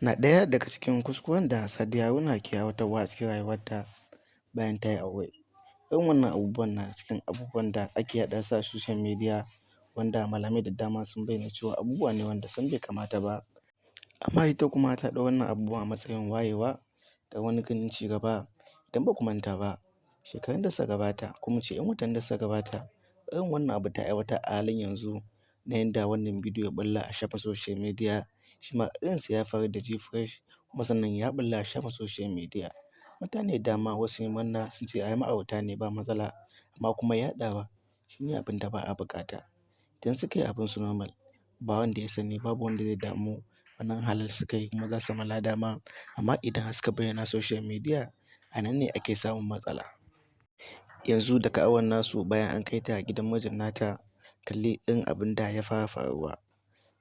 Na ɗaya daga cikin kuskuren da Sadiya Haruna ke aiwatarwa a cikin rayuwarta bayan ta yi aure. Irin wannan abubuwan na cikin abubuwan da ake yaɗa su a social media, wanda malamai da dama sun bayyana cewa abubuwa ne wanda sam bai kamata ba. Amma ita kuma ta ɗau wannan abubuwan a matsayin wayewa da wani ganin ci gaba. Idan ba ku manta ba, shekarun da suka gabata, ko mu ce 'yan watannin da suka gabata, irin wannan abu ta aiwatar a halin yanzu na yanda wannan bidiyo ya ɓulla a shafin social media. Shi ma irinsa ya faru da Gfresh, kuma sannan ya ɓulla a shafin social media. Mutane da dama wasu sun yi murna, sun ce ai ma'aurata ne, ba matsala, amma kuma yaɗawa shi ne abin da ba a buƙata. Idan suka yi abin su normal, ba wanda ya sani, babu wanda zai damu, wannan halal suka yi kuma za su samu lada ma. Amma idan har suka bayyana social media, a nan ne ake samun matsala. Yanzu daga auren nasu, bayan an kai ta gidan mijin nata, kalli irin abin da ya fara faruwa.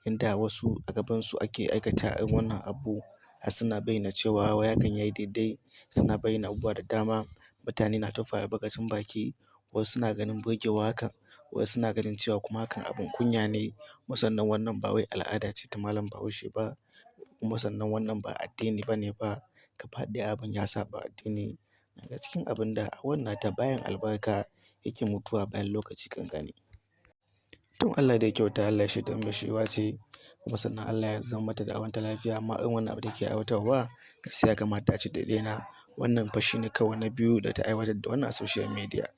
Inda wasu a gabansu ake aikata irin wannan abu, har suna bayyana cewa wai hakan yayi daidai, suna bayyana abubuwa da dama. Mutane na tofa albarkacin baki, wasu suna ganin burgewa hakan, wasu suna ganin cewa kuma hakan abin kunya ne. Kuma sannan wannan ba wai al'ada ce ta malam Bahaushe ba, kuma sannan wannan ba addini ba ne ba. Gaba ɗaya abin ya saɓa addini. Daga cikin abin da auren nata bayan albarka yake mutuwa bayan lokaci ƙanƙani. To, Allah dai ya kyauta, Allah ya shirya mai shiryuwa ce, kuma sannan Allah ya zama mata da aurenta lafiya. Amma irin wannan abu da take aiwatarwa, gaskiya ya kamata ace ta daina. Wannan fa shine karo na biyu da ta aiwatar da wannan a social media.